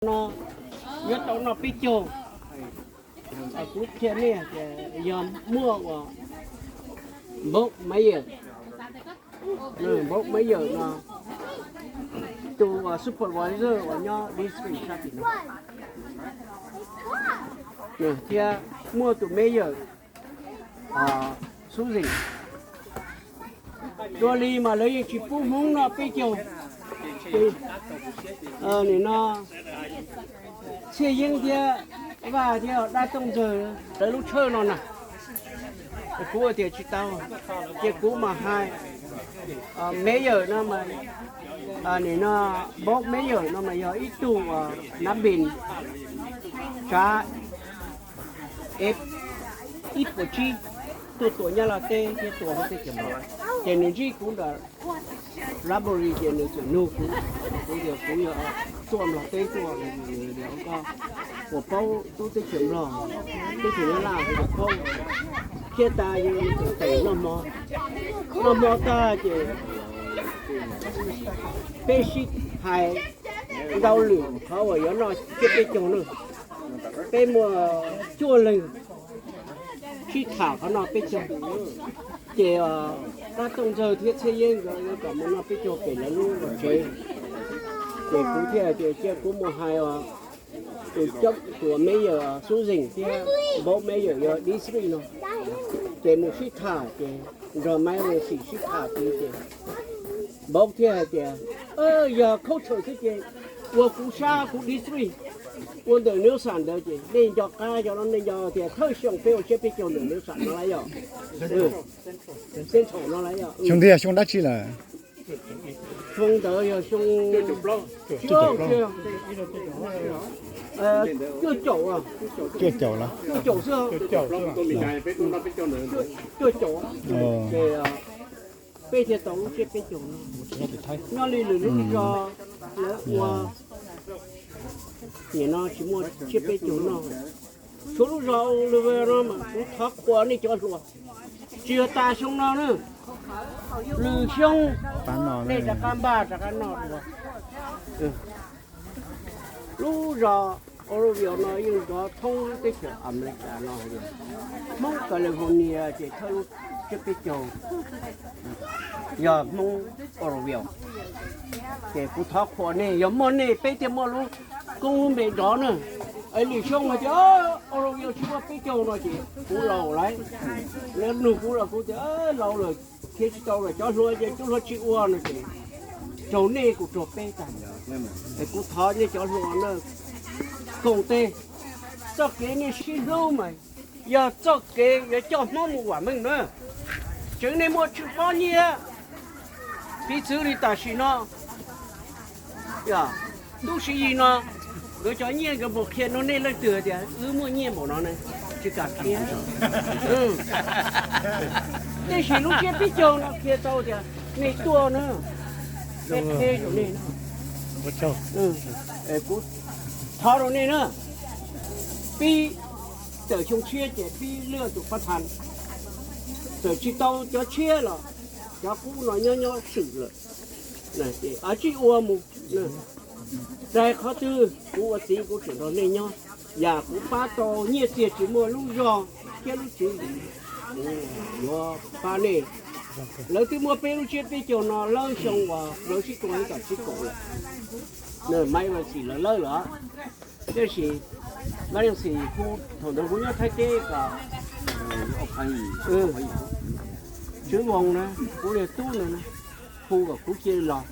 no nyob tau noj peb caug. Kuv qhia nej tias yog muaj uas Bob Meyer, Bob Meyer no tus uas supervisor uas nyob district sab tim no, thiab muaj tus mayor Susan. Dua li mas lawv yeej tsis pub Hmoob noj peb caug. Nim no Txhiaj Yeeb thiab Vaj thiab Dab Tooj Ntxawg lawv lub tshawj no na, kuv tias tsis tau, ces kuv mas hais mayor no mas, nim no Bob Meyer no mas yog ib tug nav npis tsav ib puas tsib tuaj tua Nyab Laj teb thiab tua hauv teb chaws Nplog, ces nws ntsib kuv ntawm library ces nws txawm nug kuv, kuv tias kuv yog tuaj Nplog teb tuaj, nws tias koj puas paub tub teb chaws Nplog, teb chaws Nyab Laj? Kuv tias paub. Thiaj tas yus txawm noj hmo, noj hmo tag ces peb sib hais ntau lwm qhov uas yuav noj tsiab peb caug na. Peb muaj cuaj leeg sib tham qhov noj peb caug. Ces Dab Tooj Ntxawg thiab Txhiaj Yeeb nkawd yuav kom mus noj peb caug pem lawv lub tsev. Ces kuv thiaj tias cia kuv mus hais os, tus coob tus mayor Susan thiab Bob Meyer yog district no, ces mus sib tham ces nrog Maiv Leej Xis sib tham tid ces Bob thiaj hais tias yog culture xwb ces ua kuv sab kuv district, ua ntawm Newsom ntawd ces nej nco qab cov no, nej nco tias thawj xyoo peb ua tsiab peb caug ntawm Newsom no lawm yog, Central no lawm yog. Xyoo ntawd yog xyoo dab tsi lawm? Xyoo ntawd yog xyoo cuaj caum, cuaj caum xwb, cuaj caum. Ces peb thiaj tau lub tsiab peb caug no. Nyob li lwm lub zos lawv ua, nim no tsis muaj tsiab peb caug no. Tshuav lub zos Olive no mas kuv thov qhuas nej cov hluas, tsis yog tas xyoo no na, lwm xyoo nej rov qab npaj rov qab noj dua. Lub zos Oroville no yeej nrov thoob lub teb chaws Amelikas no. Hmoob California ces thawj lub tsiab peb caug yog Hmoob Oroville. Ces kuv thov qhuas nej, yog muaj nej peb thiaj muaj lub koob lub npe nrov na. Es lwm xyoo hais tias Oroville tsis muaj peb caug no ces kuv laus lawm. Lawv nug kuv los kuv tias laus lawm, khiav tsis tau lawm, cov hluas ces cov hluas tsis ua no ces raug nej kuj raug peb tag. Es kuv thov nej cov hluas na, koom tes, txoj kev nej sib hlub mas yog txoj kev yuav coj Hmoob mus vam meej na. Tseem nej muaj tsw pob nyiaj, piv txwv li tam sim no, tub Siv Yis no, nkawd cov nyiaj nkawd mus qhia rau nej leej twg tias wb muaj nyiaj npaum no ne, tsis kam qhia. Tiam sis lub tsiab peb caug no qhia tau tias nej tuaj na, qhia rau nej. Kuv thov rau nej na, pib tawm xyoo tshiab ces pib lwaj tus pab thas, txawm tsis tau cov tshiab los cov qub no nyob nyob swm lawm, ces tsij ua mus. Txais qhov twg kuv ua txiv kuv tseem nrog nej nyob, yam kuv pab tau nyiaj txiag tsis muaj lub zog thiab lub tswv yim, kuv yuav pab nej. Lawv twb muaj peb lub tsiab peb caug no lawb xyoo uas lawv sib tua ib tom tsib kaum lawm, Maiv Leej Xis lawv lawb lawm. Tiam sis Maiv Leej Xis hu thaum ntawd kuv nyob Thaib teb kom Tswv Voos na, kuv li tub no, hu kom kuv cia li los.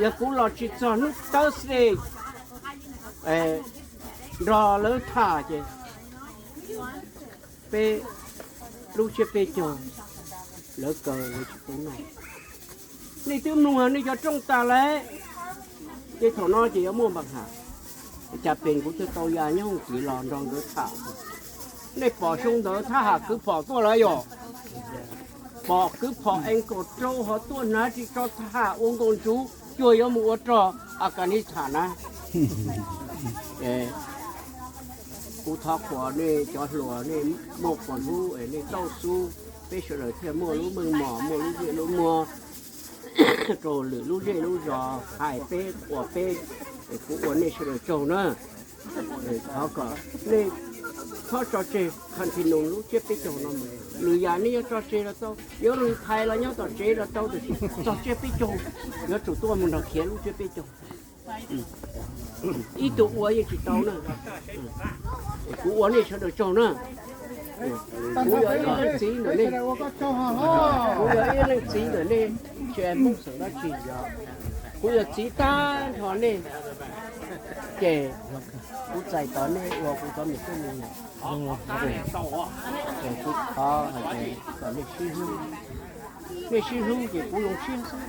Yog kuv los tsis txog hnub Thursday nrog lawv tham ces peb lub tsiab peb caug lawv kaw lawv tsis pub noj. Nej twb mloog nej cov rooj tas lawm, ces thaum no ces yuav muaj npam has. Cas pes kuv thiaj tau ya nyob hauv tid los nrog nkawd tham. Nej pom xyoo ntawd thab ham kwv phom tuaj lawm yom? Pom kwv phom es nkaum rau ho tuaj hnav ris tso thab ham ua nkaus ntsuv cuag yuav mus ua rog Afghanistan na. Kuv thov qhuas nej cov hluas, nej muaj quas hlub es nej txawj xub, peb sawv daws thiaj muaj lub meej mom, muaj lub zej lub muag rau lwm lub zej lub zos hais peb ua peb, es kuv ua nej sawv daws tsaug na. Thov kom nej txhob tso tseg Continental lub tsiab peb caug no mus. Lwm yam nej yuav tso tseg los tau, yuav lwm thais los nyob tom tsev los tau, tiam sis txog tsiab peb caug yuav tsum tuaj mus nrog khiav lub tsiab peb caug. Ib tug ua yeej tsis tau na. Kuv ua nej sawv daws tsaug na. Kuv yog ib leej txiv ntawm nej, kuv yog ib leej txiv ntawm nej, tsis hais Hmoob xeem dab tsi, kuv yog txiv tag nrho nej, ces kuv txais tos nej ua kuv cov me tub me nyuam. Kuv thov hais tias kom nej sib hlub, nej sib hlub ces kuv zoo siab xwb.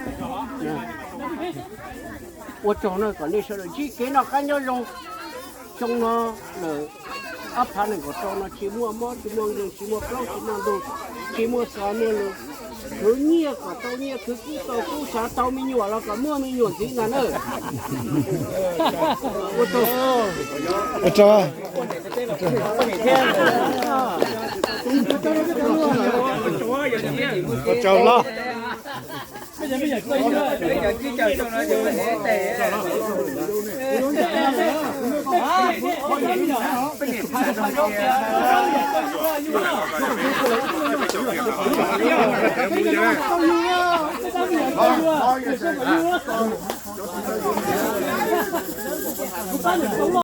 Ua tsaug na, kom nej sawv daws ntsib kev noj qab nyob zoo. Xyoo no lawm, ob phav nees nkaum rau no tsis muaj mob tsis muaj nkeeg tsis muaj plaub tsis muaj ntug, tsis muaj xov muaj lus. Khwv nyiaj kom tau nyiaj, khwv kub tau kub, xav tau me nyuam los kom muaj me nyuam ntxiv ntag na. Ua tsaug. Ua tsaug. Ua tsaug loj.